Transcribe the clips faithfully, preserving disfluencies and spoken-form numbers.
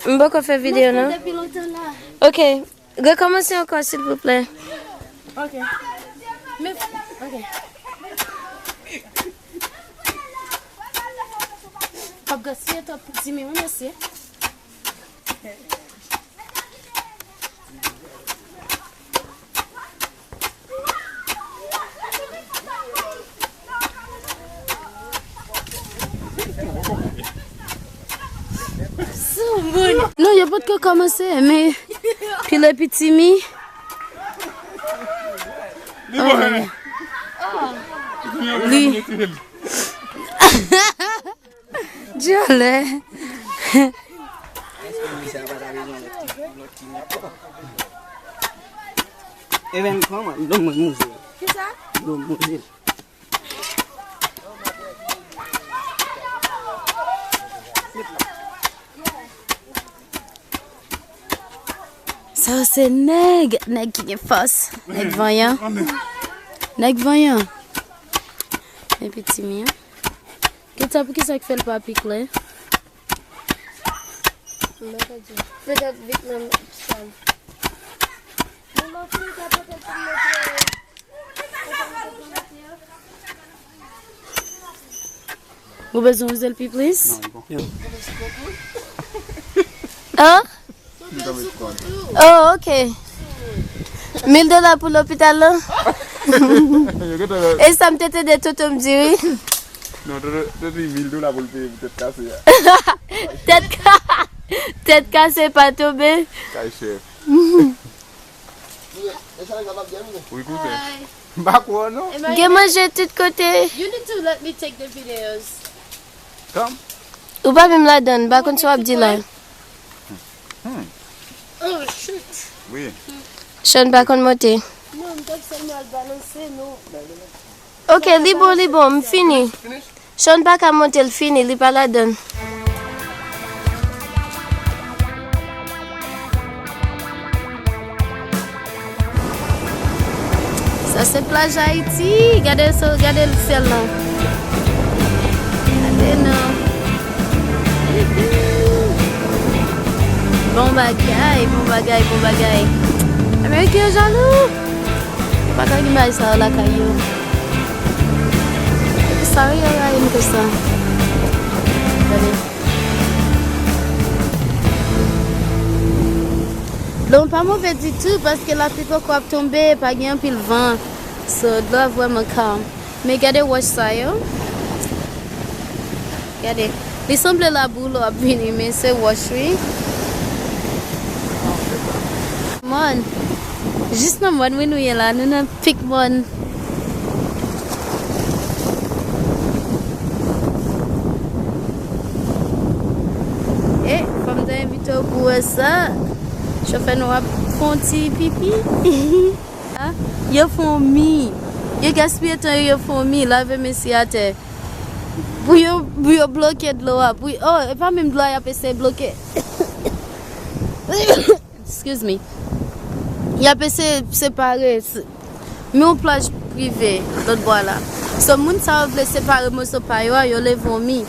M poko fè videyo, non. Depi lontan la. Ok. Rekòmanse ankò, silvouplè. Ok. Men, ok. P ap gaspiye twòp pou timoun, wi, mesye. Non, yo potko kòmanse, men pile pitimi. Li bon, hein? Li. Djòlè. Even kòman? Dlo mwen mouze. Kisa? Dlo mouze. Sa yo se nèg, nèg ki gen fòs, nèg vanyan. Nèg vanyan. Epi timi an. Kèt sa, poukisa k fè l pa pi klè? Petèt vit nan sal. Ou bezwen wouze l pi plis? Non, li bon. An? Oh, ok. Mil dola pou lopital lan? E sa m te tande tonton m di, wi. Non, tonton, tonton di mil dola pou l peye pou tèt kase a. Tèt ka-, tèt kase pa tonbe. Kay chèf. Wi, kouzen. M pa kwè w, non. Gen manje tout kote. You need to let me take the videos. Come. Ou pa menm ladann, m pa konn sa w ap di la. Hmm. Oh, shoot. Wi. Sean pa konn monte. Non, m t ap sèlman al balanse, non. Ok, li bon, li bon, m fini. Sean pa ka monte, l fini, li pa ladann. Sa se plaj Ayiti. Gade so, gade syèl la. Gade non. Bon bagay, bon bagay, bon bagay. Ameriken yo jalou. Yo pa ka gen bagay sa yo lakay yo. Epi sa yo rayi m konsa. Gade. Dlo an pa move ditou paske lapli poko ap tonbe, pa gen anpil van. So, dlo a vrèman kalm. Men gade wòch sa yo. Gade. Li sanble labou lè w ap vini, men se wòch, wi. Mòn. Jis nan mòn, wi, nou ye la. Nou nan pik mòn. E, fò m ta envite w pou wè sa. Chofè nou ap fè yon ti pipi. A, yo fè yon mi. Yo gaspiye tan yo, yo fè yon mi, lave men si atè. Pou yo, pou yo bloke dlo a. Pou, oh, e pa menm dlo a y ap eseye bloke. Excuse me. Y ap eseye separe. S-, men yon plaj prive lòt bò a la. So, moun sa yo vle separe moso pa yo a, yo leve yon mi.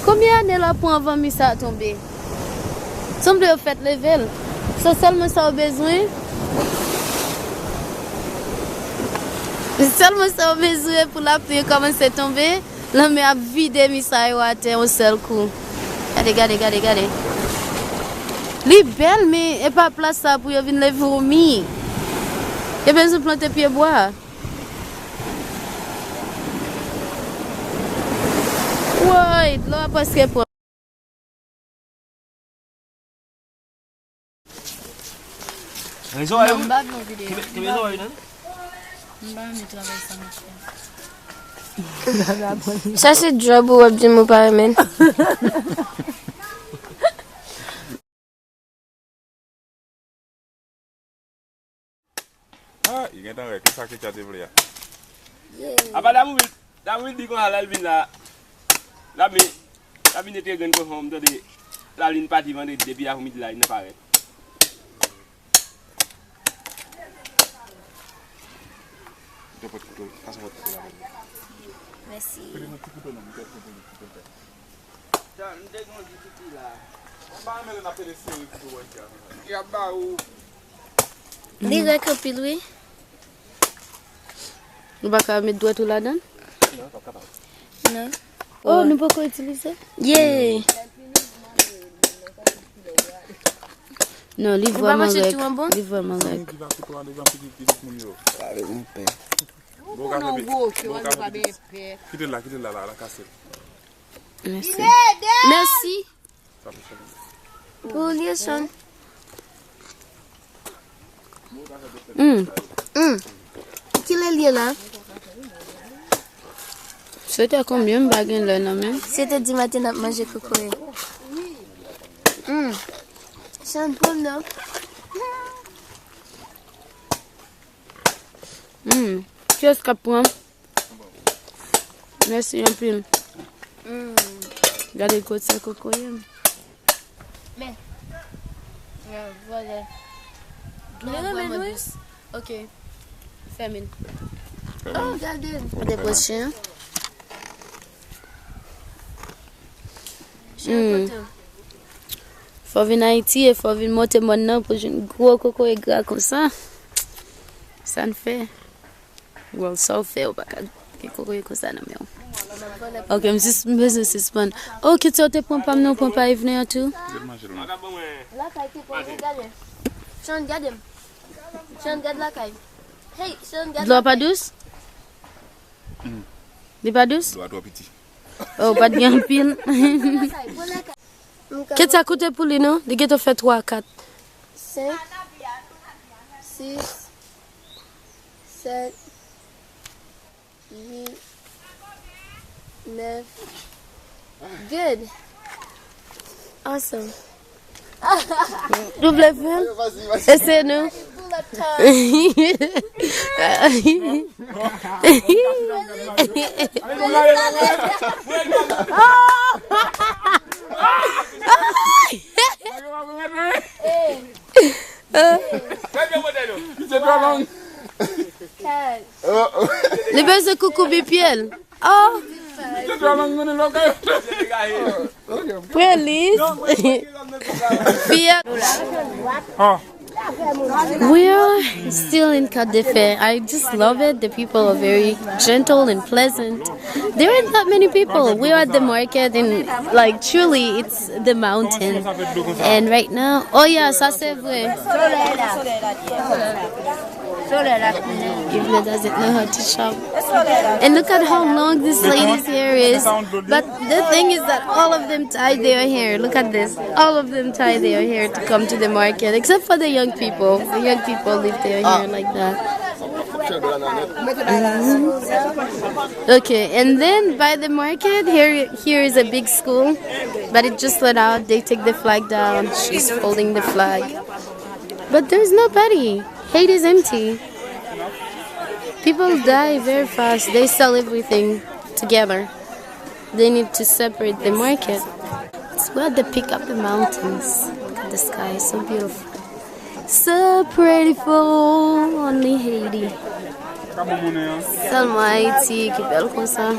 Konbyen ane l ap pran anvan mi sa a tonbe? Sanble yo fèk leve l. Se sèlman sa yo bezwen. Se sèlman sa yo bezwen pou lapli kòmanse tonbe. Lanmè ap vide mi sa yo atè yon sèl kou. Gade, gade, gade, gade. Li bèl, men e pa plas sa pou yo vin leve yon mi. Yo bezwen plante pyebwa. Woy, dlo a prèske pran. Rezo a yo? Non, m pa vle yon videyo. Ki, ki rezo a yo, non? M pa renmen travay sa, monchè. Sa se djòb ou w ap di m ou pa renmen. Ah, li gentan wè, ki sa Ketia te vle a? Apa Damouil, Damouil di konsa lè l vin la, l ap vin, l ap vin etre grenn kochon, m tande Lalin pati vandredi, depi apre midi la, li nan parèt. Mete yon pòt kouto, pase yon pòt kouto la pou mwen. Mèsi. Sa, m te gon di piti la. Y ap ba ou. Li rèk anpil, wi. Nou pa ka met dwèt ou ladan? Non. Oh, nou poko itilize? Yeah. Non, li vrèman rèk. Li vrèman rèk. Kite l la, kite l la, la, la kase. Mèsi. Mèsi. Pou li, Sean. Mm. Mm. Kilè l ye la? Sèt è konbyen? M pa gen lè nan men. Sèt è di maten n ap manje kokoye. Mm. Sean, pran non. Mm. Kiyès k ap pran? Mèsi anpil. Mm. Gade kot sa kokoye m. Men. Vwala. Dlo vrèman dous. Ok. Fèmen. Oh, gade. Gade pwòs chen an. Chen an kote w? Fò w vin Ayiti e fò w vin monte mòn nan pou jwenn gwo kokoye gra konsa. Sa n fè. Well, sa w fè, ou pa ka gen kokoye konsa nan men w. Ok, m sis, m bezwen sispann. Oh, kit sa w te pran pa m nan, ou pran pa Evelyn an tou? Lakay te pran, gade. Sean, gade m. Sean, gade lakay. Hey, Sean, gade lakay. Dlo a pa dous? Li pa dous? Dlo a twò piti. Oh, pa t gen anpil. Kèt sa koute pou li non? Li gentan fè twa, kat. Senk, sis, sèt, uit, nèf. Good. Awesome. Nou vle fè l? Eseye non. Li bezwen koukoubi pye l. Oh. Pran li. Fi a. We are still in Côte de Fer. I just love it. The people are very gentle and pleasant. There aren't that many people. We are at the market and, like, truly, it's the mountain. And right now, oh yeah, sa se vre. Evelyn doesn't know how to shop. And look at how long this lady's hair is. But the thing is that all of them tie their hair. Look at this. All of them tie their hair to come to the market, except for the young people. The young people leave their hair like that. Mhm. Okay, and then by the market, here, here is a big school, but it just let out. They take the flag down. She's holding the flag. But there's nobody. Haiti is empty. People die very fast. They sell everything together. They need to separate the market. It's where they pick up the mountains. Look at the sky, so beautiful. So prettiful, only Haiti. Sèlman Ayiti ki bèl konsa.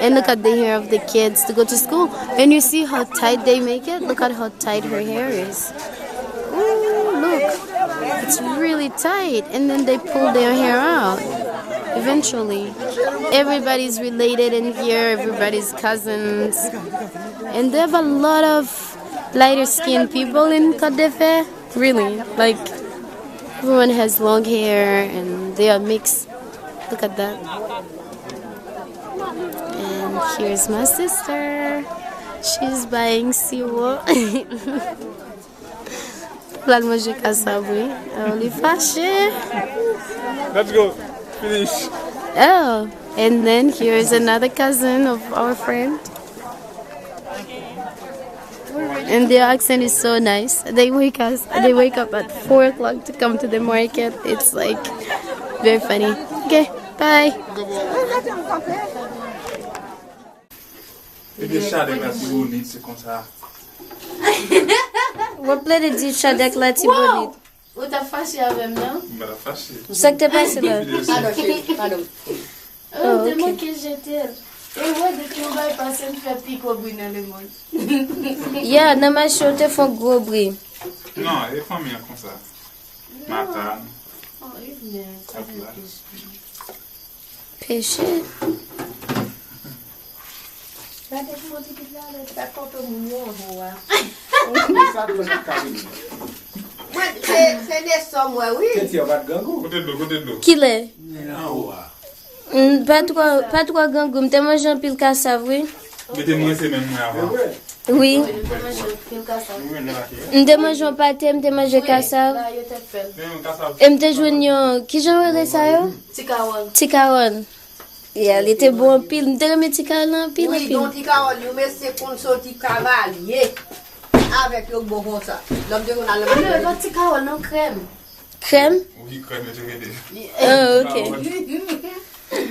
And look at the hair of the kids to go to school. And you see how tight they make it? Look at how tight her hair is. Ooh, look. It's really tight. And then they pull their hair out eventually. Everybody's related in here, everybody's cousins. And they have a lot of lighter skinned people in Côte de Fer. Really, like, everyone has long hair and they are mixed. Look at that. And here's my sister. She's buying sirop. L al manje kasab, wi. Oh, li fache. Let's go. Finish. Oh, and then here's another cousin of our friend. And their accent is so nice. They wake us, they wake up at four o'clock to come to the market. It's, like, very funny. Okay, bye. Ebyen, Chadèk Latibonit, se konsa. W ap plede di Chadèk Latibonit. Ou t ap fache avè m, non? M pa t ap fache. Sa k te pase la? Padon, cheri, padon. Oh, te manke jete l. E mwen, depi yon bagay pase, m fè pi gwo bri nan lemonn. Ya, nan mache, yo te fè yon gwo bri. Non, e fanmi an konsa. Matan. Oh, Yvner, sa fè plis. Peche. Gade pou mwen pitit la, lè ta konpè moun yo anvo a. Sa dwe nan kabine. Mwen, se, se Nestor, mwen, wi. Tete, yo bat grangou. Kote dlo, kote dlo. Kilè? Anvo a. Mm, pa twò, pa twò grangou, m te manje anpil kasav, wi. Mete mwen se menm mwen avan. Wi. M te manje anpil kasav. M te manje yon pate, m te manje kasav. E m te jwenn yon, kijan yo rele sa yo? Ti kawòl. Ti kawòl. Yeah, li te bon anpil. M te renmen ti kawòl lan anpil, wi, anpil. Don ti kawòl, yon mesye konn soti Kavalye avèk yon bon konsa. Lòm te konn al nan... Non, e pa ti kawòl, non, krèm. Krèm? Wi, krèm yo te rele. Oh, ok.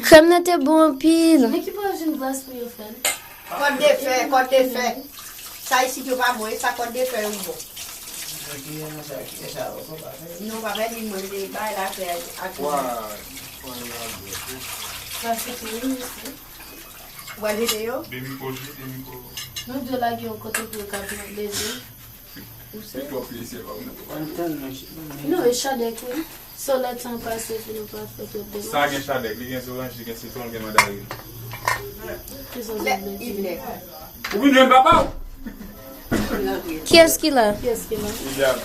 Krèm nan te bon anpil. Men ki pwojè glas pou yo fè l? Kòt de fè, kòt de fè. Sa isit yo pa bon, e sa kòt de fè yo bon. Non, pa fè li, mwen, li bay la fè ak... Sa se pou ou, mesye. Ou al jete yo? Demi koji, demi koji. Nou dwe lage yon kote pou yo ka pran leve. Ou se? Non, e chadèk, wi. Solèt san pase pou nou pa fè twòp demach. Sa gen chadèk, li gen zoranji, gen sitwon, gen mandarin. Ki sa w vle di? Ou vin jwenn papa w? Kiyès ki la? Kiyès ki la? William.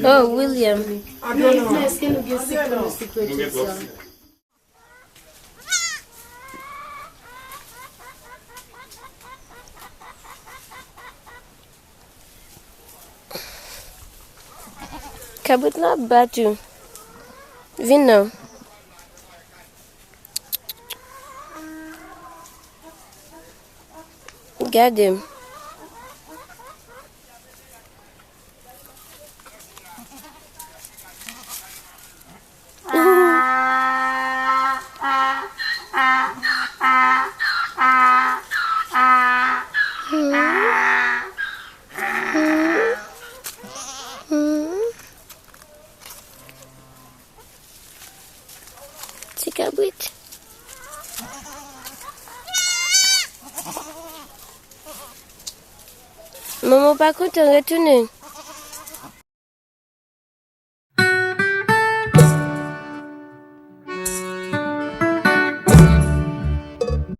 Oh, William. Men, men èske nou gen sik pou nou sik retwòt sa? Kabrit la ap bat ou. Vin non. Gade m. Ti kabrit. Manman pa kontan retounen.